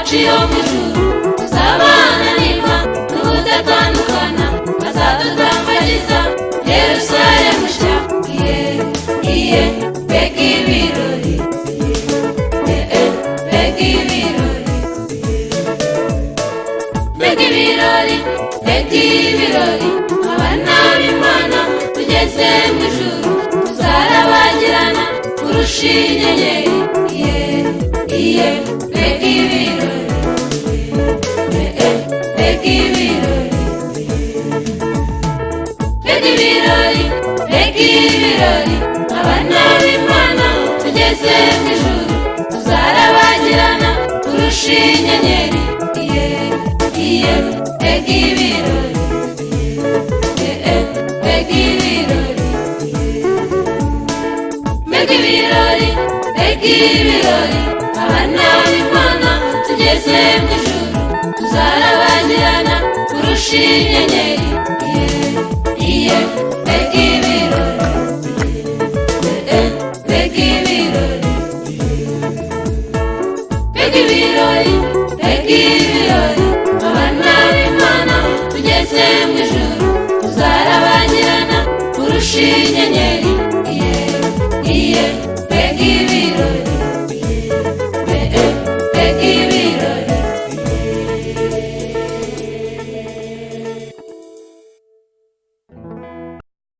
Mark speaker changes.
Speaker 1: Iwacu iyo mu ijuru tuzabana n'Imana n'ubudatandukana, azadutambagiza Yerusalemu nshya. Iye iye, mbega ibirori, eh eh, mbega ibirori, mbega ibirori, mbega ibirori, abana b'Imana tugeze mu ijuru tuzarabagirana kurusha inyenyeri. Iye iye, mbega ibirori, eh eh, mbega ibirori, mbega ibirori, mbega ibirori, abana b'Imana tugeze mu ijuru tuzarabagirana kurusha inyenyeri. Iye iye, mbega ibirori, eh eh, mbega ibirori, mbega ibirori, mbega ibirori, abana b'Imana tugeze mu ijuru tuzarabagirana kurusha inyenyeri. Iye iye.